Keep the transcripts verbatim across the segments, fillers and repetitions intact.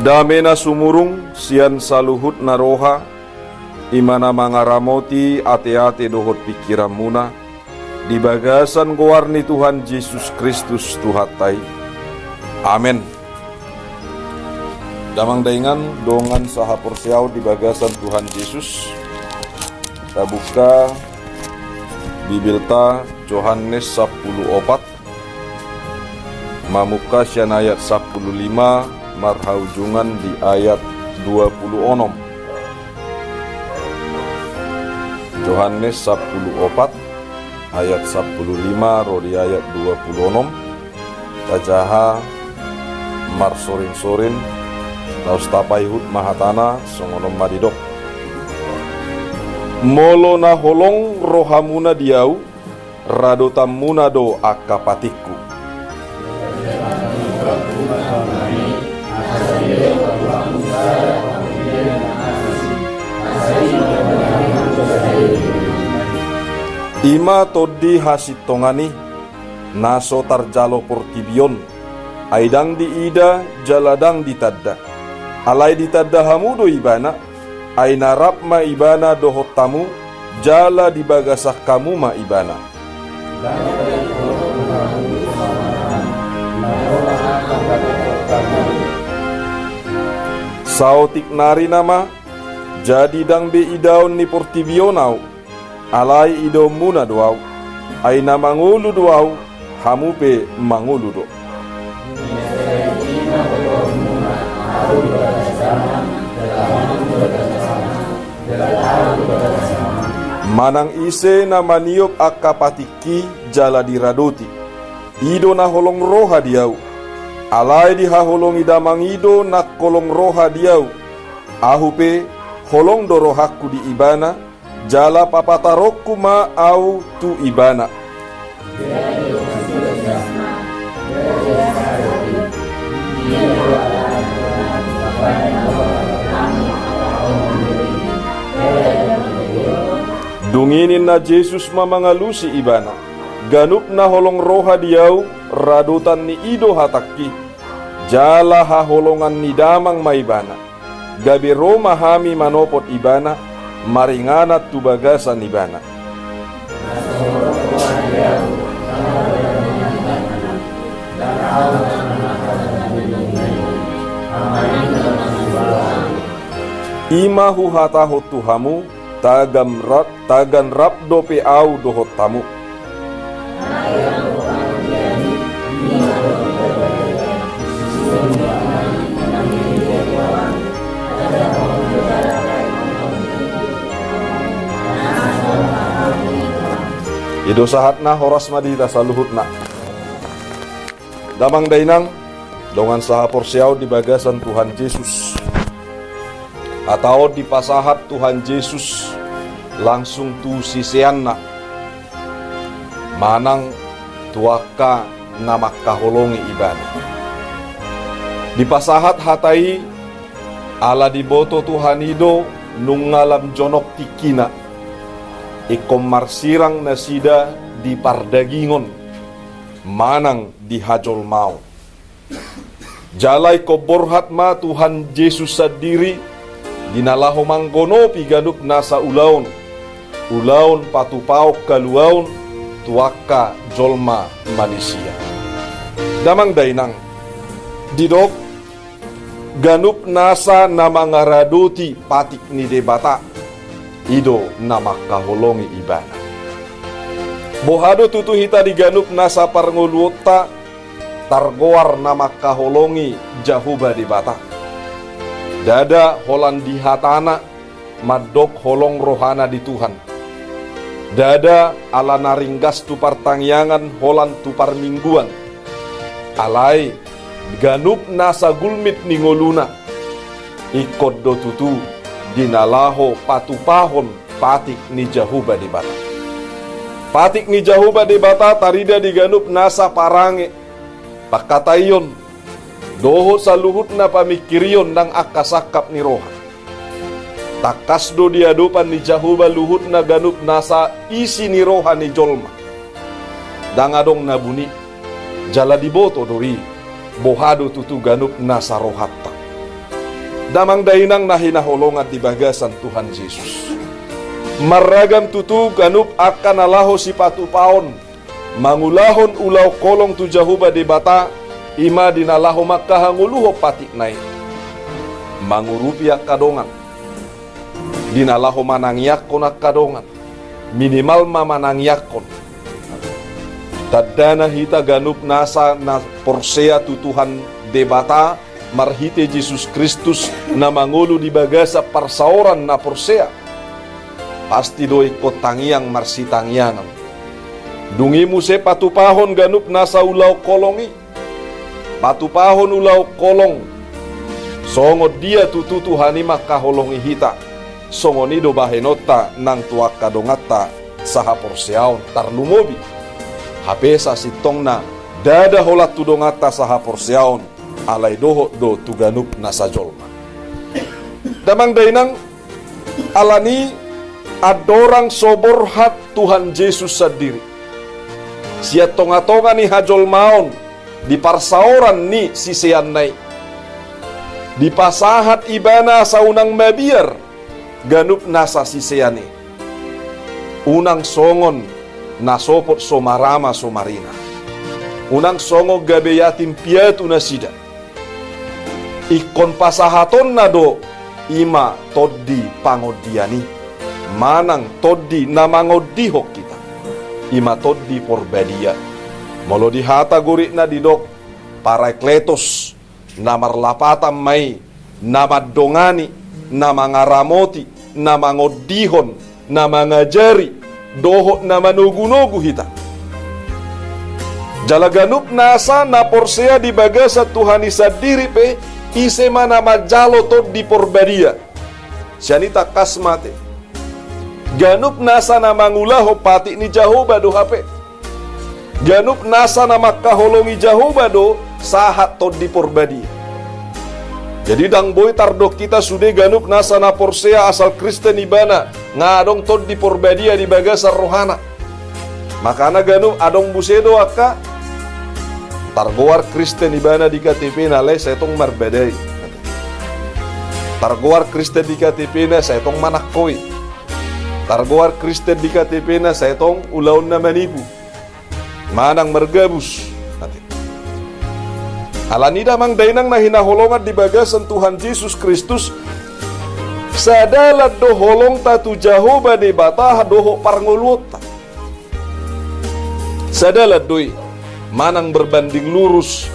Dame na sumurung sian saluhut na roha, i ma na mangaramoti ateate dohot pingkiranmuna, di bagasan goar ni Tuhan Jesus Kristus Tuhanta i. Amen. Damang dainang, dongan sahaporseaon di bagasan Tuhan Jesus, tabuka Bibelta Johannes sampulu opat, mamungka sian ayat sampulu lima marhaujungan di ayat dua pulu onom. Johannes sampulu opat ayat sampulu lima ro di ayat dua pulu onom. Tajaha marsorinsorin, laos tapaihut ma hatana, songon on ma didok: Molo na holong rohamuna di ahu, radotanmuna do angka patikku. I ma tondi hasintongan i, na so tarjalo portibi on, ai ndang diida jala ndang ditanda. Alai ditanda hamu do ibana, ai na rap ma ibana dohot hamu, jala di bagasan hamu ma ibana. Saotik nari nama, jadi ndang be idaon ni portibi on ahu, alai idaonmuna do ahu. Ai na mangolu do ahu, hamu pe mangolu do. Manang ise na maniop angka patikki jala diradoti, i do na holong roha di ahu. Alai dihaholongi Damang i do na holong roha di ahu. Ahu pe, holong do rohangku di ibana, jala papataronku ma ahu tu ibana. Dung i ninna Jesus ma mangalusi ibana: Ganup na holong roha di ahu, radotan ni i do hatangki, jala haholongan ni Damang ma ibana. Gabe ro ma hami manopot ibana, maringanan tu bagasan ibana. I ma huhatahon tu hamu, tagan rap, tagan rap dope ahu dohot hamu. I do sahatna. Horas ma di hita saluhutna. Damang dainang, dongan sahaporseaon di bagasan Tuhan Jesus. Hata on dipasahat Tuhan Jesus langsung tu siseanna, manang tu angka na mangkaholongi ibana. Dipasahat hata i ala diboto Tuhan i do nunga lam jonok tingkina, ingkon marsirang nasida di pardagingon manang di hajolmaon. Jala ingkon borhat ma Tuhan Jesus sandiri di na laho manggonopi ganup nasa ulaon, ulaon patupahon haluaon tu angka jolma manisia. Damang dainang, didok ganup nasa na mangaradoti patik ni Debata, i do na mangkaholongi ibana. Boha do tutu hita di ganup nasa parngoluonta targoar na mangkaholongi Jahowa Debata? Ndada holan di hatana mandok holong rohana di Tuhan. Ndada ala na ringgas tu partangiangan holan tu parmingguan. Alai ganup nasa gulmit ni ngoluna ingkon do tutu di na laho patupahon patik ni Jahowa Debata. Patik ni Jahowa Debata tarida di ganup nasa parange, pangkataion, dohot saluhutna pamingkirion nang angka sangkap ni roha. Tangkas do di adopan ni Jahowa luhutna ganup nasa isi ni roha ni jolma. Ndang adong na buni, jala diboto do i boha do tutu ganup nasa rohanta. Damang dainang na hinaholongan di bagasan Tuhan Jesus. Marragam tutu ganup angka na laho sipatupaon, mangulahon ulaon holong tu Jahowa Debata, i ma di na laho mangkahangoluhon patikna i. Mangurupi angka dongan. Di na laho manangiangkon angka dongan. Minimal ma manangiangkon. Tandana hita ganup nasa na porsea tu Tuhan Debata, marhite Jesus Kristus na mangolu di bagasan parsaoran na porsea. Pasti do ingkon tangiang marsitangiangan. Dung i muse patupahon ganup nasa ulaon holong i. Patupahon ulaon holong. Songon dia tutu Tuhan i mangkaholongi hita. Songon i do bahenonta nang tu angka donganta sahaporseaon tarlumobi. Hape sasintongna ndada holan tu donganta sahaporseaon. Alai dohot do tu ganup nasa jolma. Damang dainang, alani andorang so borhat Tuhan Jesus sandiri. Sian tongatonga ni hajolmaon di parsaoran ni siseanna i. Dipasahat ibana asa unang mabiar ganup nasa sisean i. Unang songon na sopot so marama so marina. Unang songon gabe yatim piatu nasida. Ingkon pasahatonna do i ma tondi pangondian i. Manang tondi na mangondihon hita. I ma tondi porbadia. Molo dihata goritna didok Parakletos, na marlapatan ma i, na mandongani, na mangaramoti, na mangondihon, na mangajari, dohot na manogunogu hita. Jala ganup nasa na porsea di bagasan Tuhan i sandiri pe, ise ma na manjalo tondi porbadia. Sian i tangkas ma ate. Ganup nasa na mangulahon patik ni Jahowa do hape. Ganup nasa na mangkaholongi Jahowa do sahat tondi porbadia. Jadi ndang boi tardok hita sude ganup nasa na porsea asal Kristen ibana, nga adong tondi porbadia di bagasan rohana. Makana ganup adong muse do angka targoar Kristen ibana di K T P-na alai sai tong marbadai. Targoar Kristen di K T P-na sai tong manangkoi. Targoar Kristen di K T P-na sai tong ulaonna manipu. Manang margabus. Alani damang dainang na hinaholongan di bagasan Tuhan Jesus Kristus, sadalan do holongta tu Jahowa Debata dohot parngoluonta. Sadalan do i, manang berbanding lurus.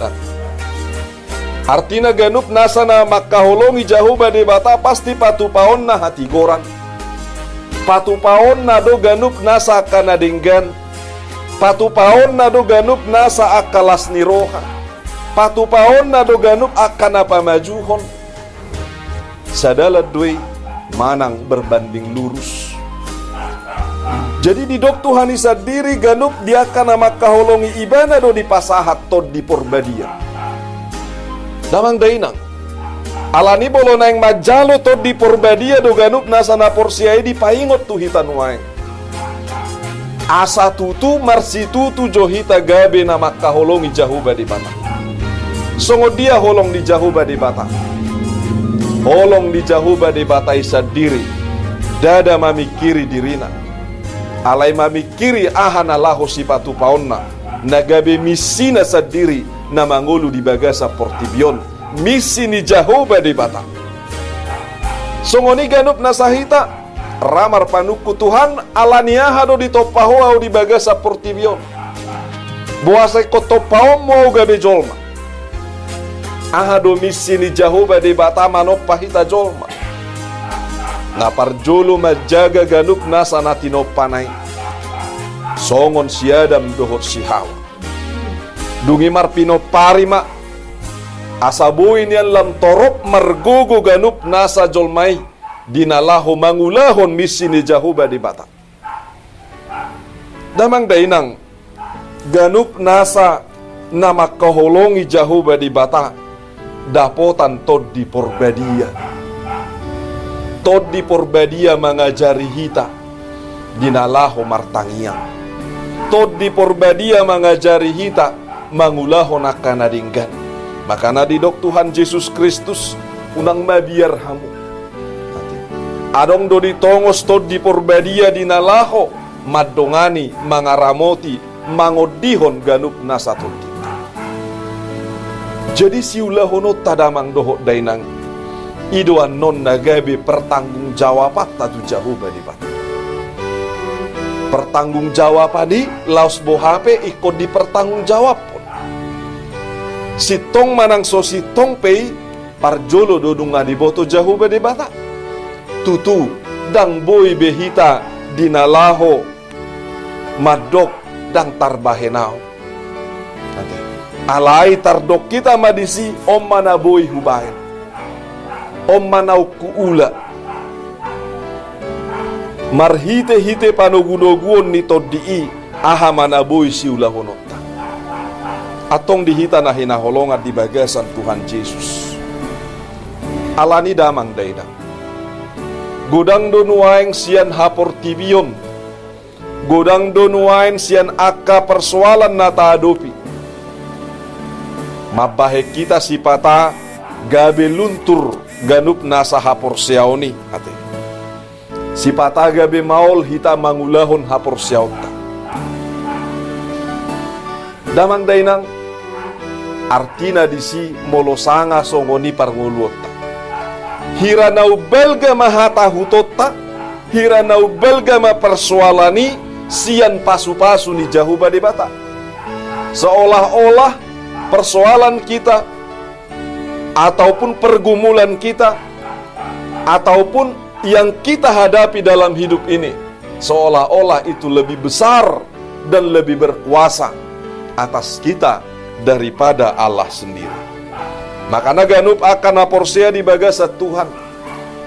Artina ganup nasa na mangkaholongi Jahowa Debata pasti patupaonna hatigoran. Patupaonna do ganup nasa angka na denggan. Patupaonna do ganup nasa angka las ni roha. Patupaonna do ganup angka na pamajuhon. Sadalan do i manang berbanding lurus. Jadi didok Tuhan i sandiri ganup di angka na mangkaholongi ibana do dipasahat tondi porbadia. Damang dainang. Alani molo naeng manjalo tondi porbadia do ganup nasa na porsea i dipaingot tu hita nuaeng. Asa tutu marsitutu jo hita gabe na mangkaholongi Jahowa Debata. Songon dia holong ni Jahowa Debata? Holong ni Jahowa Debata i sandiri, ndada mamingkiri dirina. Alai mamingkiri aha na laho sipatupaonna, na gabe misina sandiri na mangolu di bagasan portibi on. Misi ni Jahowa Debata. Songon i ganup nasa hita, ra marpanungkun Tuhan, alani aha do ditompa Ho ahu di bagasan portibi on? Boasa ingkon tompaonmu ahu gabe jolma? Aha do misi ni Jahowa Debata manompa hita jolma? Na parjolo manjaga ganup nasa na tinompana i. Songon si Adam dohot si Hawa. Dung i marpinompari ma, asa boi nian lam torop margogo ganup nasa jolma i, di na laho mangulahon misi ni Jahowa Debata. Damang dainang, ganup nasa na mangkaholongi Jahowa Debata, dapotan Tondi Porbadia. Tondi Porbadia mangajari hita di na laho martangiang. Tondi Porbadia mangajari hita mangulahon angka na denggan. Makana didok Tuhan Jesus Kristus, unang mabiar hamu. Adong do ditongos Tondi Porbadia di na laho mandongani, mangaramoti, mangondihon ganup nasa tondinta. Jadi siulahononta damang dohot dainang, i do annon na gabe pertanggungjawabanta tu Jahowa Debata. Pertanggungjawaban i laos boha pe ingkon dipertanggungjawabhon. Sintong manang so sintong pe i, parjolo do nunga diboto Jahowa Debata. Tutu, ndang boi be hita di na laho mandok ndang tarbahen ahu. Alai tardok hita ma disi, on ma na boi hubahen. On ma naung huula. Marhitehite panogunoguon ni tondi i, aha ma na boi siulahononta. Antong di hita na hinaholongan di bagasan Tuhan Jesus. Alani damang dainang, godang do nuaeng sian haportibion, godang do nuaeng sian angka persoalan na taadopi, mambahen hita sipata gabe luntur ganup nasa haporseaon i, ate. Sipata gabe maol hita mangulahon haporseaonta. Damang dainang, artina disi molo sanga songon i parngoluonta. Hira na umbalga ma hatahutonta, hira na umbalga ma persoalan i sian pasupasu ni Jahowa Debata. Seolah-olah persoalan kita, ataupun pergumulan kita, ataupun yang kita hadapi dalam hidup ini, seolah-olah itu lebih besar dan lebih berkuasa atas kita daripada Allah sendiri. Makana ganup angka na porsea di bagasan Tuhan,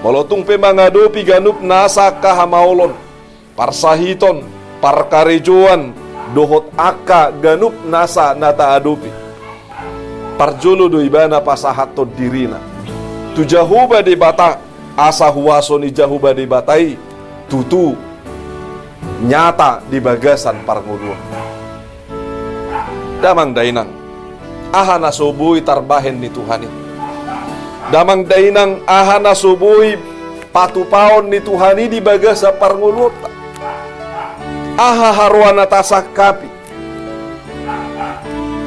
molo tung pe mangadopi ganup nasa angka hamaolon, parsahiton, parkarejoan, dohot angka ganup nasa na taadopi, parjolo do ibana pasahathon dirina tu Jahowa Debata, asa huaso ni Jahowa Debata i tutu nyata di bagasan parngoluon. Damang dainang, aha na so boi tarbahen ni Tuhan i? Damang dainang, aha na so boi patupaon ni Tuhan i di bagasan parngoluonta? Aha haroa na tasangkapi,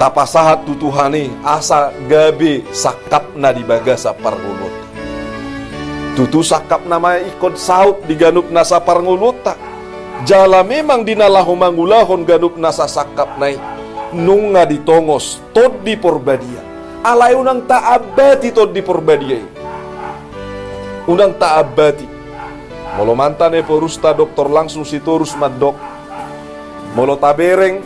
tapasahat tu Tuhan i asa gabe sangkapna di bagasan parngoluonta? Tutu sangkapna ma ingkon saut di ganup nasa parngoluonta. Jala memang di na laho mangulahon ganup nasa sangkapna i, nunga ditongos Tondi Porbadia. Alai unang taambati Tondi Porbadia i. Unang taambati. Molo mantan Ephorus ta doktor langsung Sitorus mandok, molo tabereng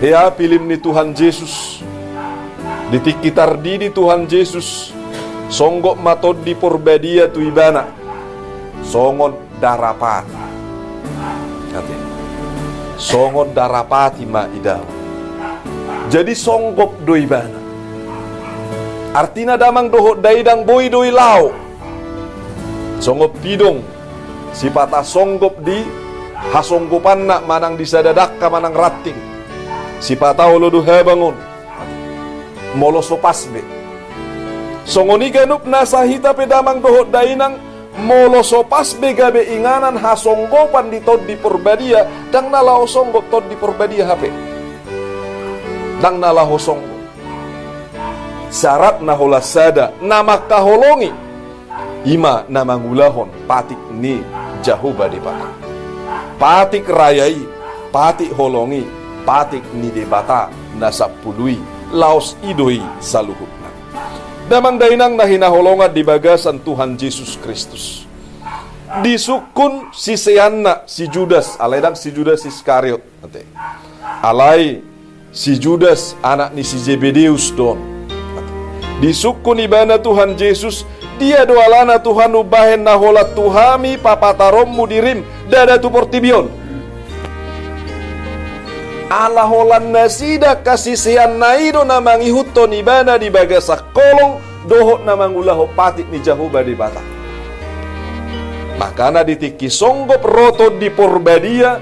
hea pilim ni Tuhan Jesus, di tingki tardidi Tuhan Jesus, songgop ma Tondi Porbadia tu ibana songon darapati. Ate. Songon darapati ma idaon. Jadi songgop do ibana. Artina damang dohot dainang, boi do i laho. Songon pidong, sipata songgop di hasonggopanna manang di sada dangka manang ranting. Sipata olo do habang on, molo so pas be. Songon i ganup nasa hita pe damang dohot dainang, molo so pas be gabe inganan hasonggopan di Tondi Porbadia, ndang na laho songgop Tondi Porbadia hape. Ndang na laho songgop. Syarat na holan sada na mangkaholongi, i ma na mangulahon patik ni Jahowa Debata. Patik raya i, patik holong i, patik ni Debata na sampulu i, laos i do i saluhutna. Damang dainang na hinaholongan di bagasan Tuhan Jesus Kristus. Disungkun siseanna si Judas, alai ndang si Judas Iskariot, ate. Alai si Judas, anak ni si Zebedeus do on. Disungkun ibana Tuhan Jesus, dia do alana Tuhan umbahen na holan tu hami papataronmu dirim, ndada tu portibi on. Ala holan nasida angka siseanna i do na mangihuthon ibana di bagasan holong dohot na mangulahon patik ni Jahowa Debata. Makana di tingki songgop ro Tondi Porbadia,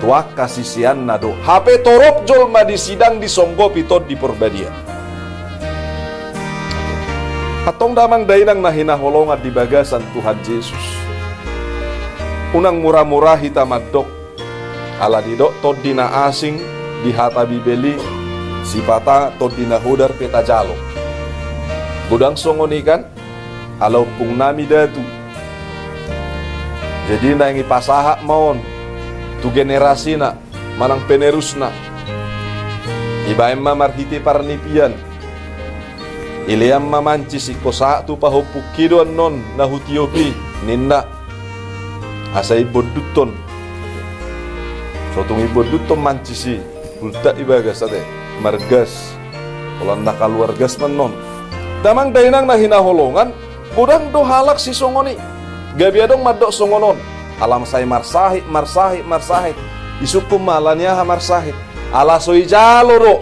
tu angka siseanna do hape torop jolma disi ndang disonggopi Tondi Porbadia. Antong damang dainang na hinaholongan di bagasan Tuhan Jesus, unang mura-mura hita mandok, ala didok tondi na asing di hata Bibel i, sipata tondi na hodar pe tajalo. Godang songon i kan, ala ompung nami datu. Jadi naeng ipasahat ma on tu generasina manang penerusna. Ibaen ma marhite parnipian. Ilean ma mancis, ingkon sahat tu pahompungki do annon na hutiop i, ninna. Asa imbonduthon. So tung imbonduthon mancis i, bultak ibagas ate, margas. Holan na kaluar gas ma annon. Damang dainang na hinaholongan, godang do halak sisongon i. Gabe adong mandok songon on. Ala sai marsahit, marsahit, marsahit. Isungkun ma ala ni aha marsahit. Ala so ijalo do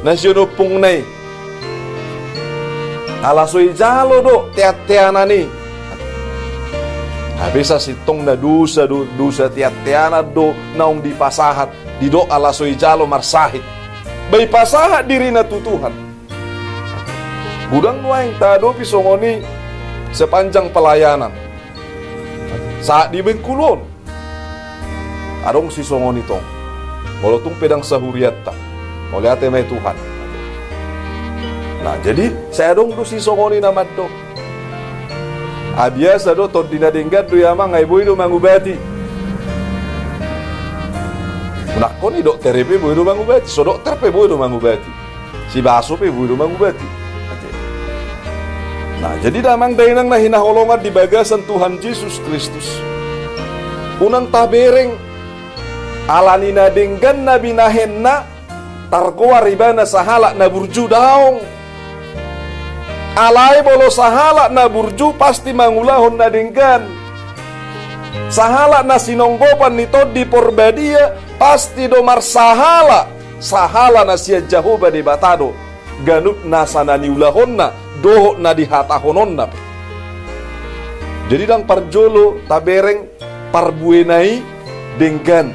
na sion ompungna i. Ala so ijalo do tean-teanan i. Hape sasintongna dosa do, dosa tean-teanan do naung dipasahat, didok ala so ijalo marsahit. Ba ipasahat dirina tu Tuhan. Godang nuaeng taadopi songon i sepanjang pelayanan. Sahat di Bengkulu on. Adong sisongon i tong. Molo tung pe ndang sahurianta. Mauliate ma i Tuhan. Nah, jadi sai adong do sisongon i na mandok. Ah, biasa do, tondi na denggan do i amang, ai boi do mangubati. Nangkon i dokter pe boi do mangubati, so dokter pe boi do mangubati. Sibaso pe boi do mangubati. Oke. Nah, jadi damang dainang na hinaholongan di bagasan Tuhan Jesus Kristus. Unang tabereng ala ni na denggan na binahenna, targoar ibana sahalak na burju, daong. Alai molo sahalak na burju pasti mangulahon na denggan. Sahalak na sinonggopan ni Tondi Porbadia pasti do marsahala, sahala na sian Jahowa Debata do ganup nasa na niulahonna dohot na dihatahononna pe. Jadi ndang parjolo tabereng parbuena i denggan.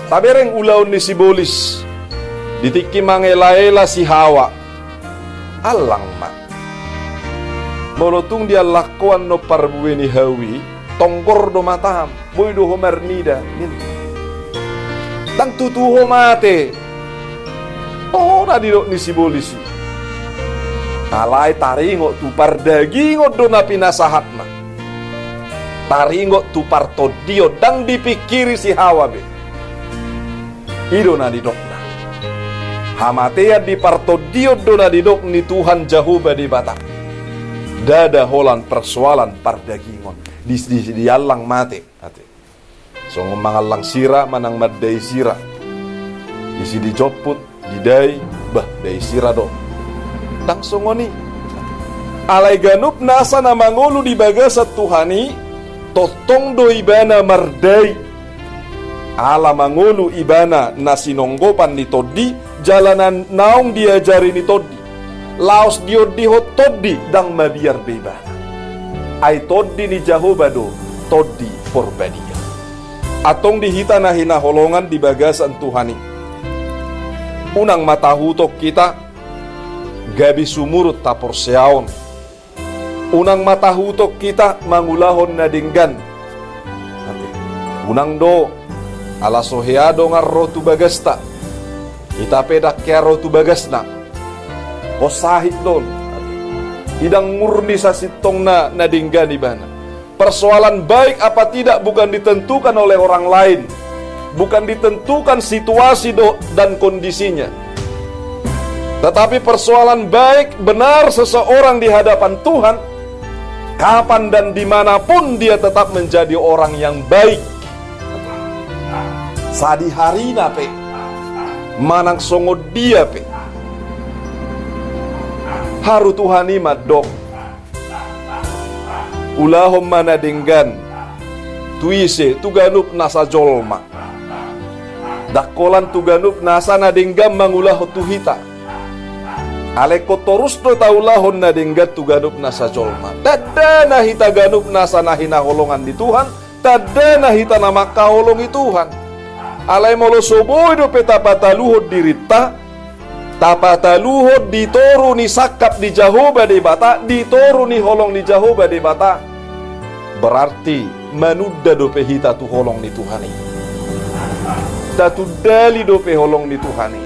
Tabereng ulaon ni sibolis di tingki mangelaela si Hawa. Allang ma. Molo tung diallangkon annon parbue ni hau i, tonggor do matam, boi do ho marnida, ninna. Ndang tutu ho mate. Toho na didok ni sibolis i. Alai taringot tu pardagingon do na pinasahatna. Taringot tu partondion, ndang dipingkiri si Hawa be. I do na nidokna. Hamatean di partondion do na nidok ni Tuhan Jahowa Debata. Ndada holan persoalan pardagingon. Di, di, diallang mate. Ate. Songon mangallang sira manang mandai sira. Isi dijomput, didai, bah, dai sira do. Ndang songon i. Alai ganup nasa na mangolu di bagasan Tuhan i, tongtong do ibana mardai. Ala mangolu ibana na sinonggopan ni Tondi, jala na naung diajari ni Tondi. Laos diondihon Tondi ndang mabiar be ibana. Ai Tondi ni Jahowa do, Tondi Porbadia. Antong di hita na hinaholongan di bagasan Tuhan i. Unang ma tahuton hita gabe sumurut haporseaon. Unang ma tahuton hita mangulahon na denggan. Unang do, ala so hea dongan ro tu bagasta. Hita pe ndang hea ro tu bagasna. Hos sahit do on. I ndang murni sasintongna na denggan ibana. Persoalan baik apa tidak bukan ditentukan oleh orang lain. Bukan ditentukan situasi do-, dan kondisinya. Tetapi persoalan baik benar seseorang di hadapan Tuhan, kapan dan dimanapun dia tetap menjadi orang yang baik. Sadiharina pe, manang songon dia pe. Haru Tuhan i mandok. Ulahon ma na denggan. Tu ise, tu ganup nasa jolma. Ndang holan tu ganup nasa na denggan mangulahon tu hita. Alai ingkon torus do taulahon na denggan tu ganup nasa jolma. Tandana hita ganup nasa na hinaholongan ni Tuhan, tandana hita na mangkaholongi Tuhan. Alai molo so boi dope tapataluhon dirinta, Tapataluhon di toru ni sangkap ni Jahowa Debata, di toru ni holong ni Jahowa Debata. Berarti manunda dope hita tu holong ni Tuhan i. Tatundali dope holong ni Tuhan i.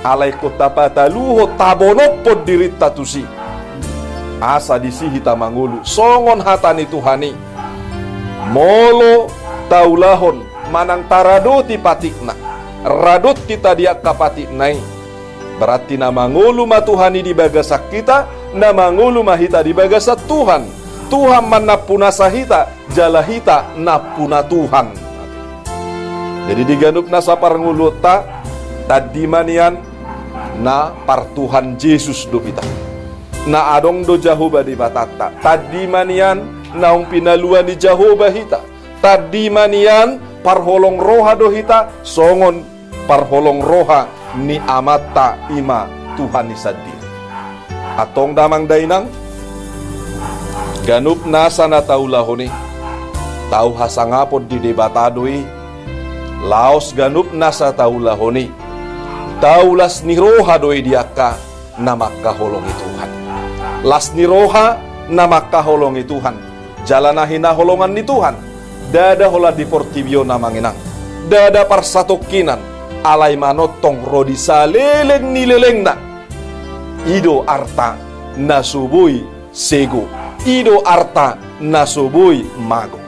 Alai ingkon tapataluhon, tabonophon dirinta tusi. Asa disi hita mangolu songon hata ni Tuhan i. Molo taulahon manang taradoti patikna, radot hita di angka patikna i, berarti na mangolu ma Tuhan i di bagasan hita, na mangolu ma hita di bagasan Tuhan. Tuhan ma nampunasa hita, jala hita nampuna Tuhan. Jadi di ganup nasa parngoluonta, tandi ma nian na par Tuhan Jesus do hita. Na adong do Jahowa Debatanta. Tandi ma nian naung pinalua ni Jahowa hita. Tandi ma nian parholong roha do hita, songon parholong roha ni Amanta, i ma Tuhan i sandiri. Antong damang dainang, ganup nasa na taulahon i, tau hasangapon di Debata do i. Laos ganup nasa taulahon i, tau las ni roha do i di angka na mangkaholongi Tuhan. Las ni roha na mangkaholongi Tuhan, jala na hinaholongan ni Tuhan. Ndada holan di portibi on, amang inang. Ndada parsatongkinan, alai manongtong ro di saleleng ni lelengna. I do arta na so boi sego, i do arta na so boi mago.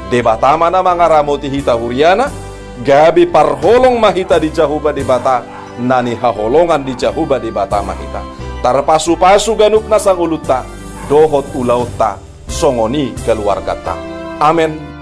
Debata ma na mangaramoti hita huriana, gabe parholong ma hita di Jahowa Debata, na nihaholongan ni Jahowa Debata ma hita. Tarpasupasu ganup nasa ngolunta dohot ulaonta, songon i keluarganta. Amen.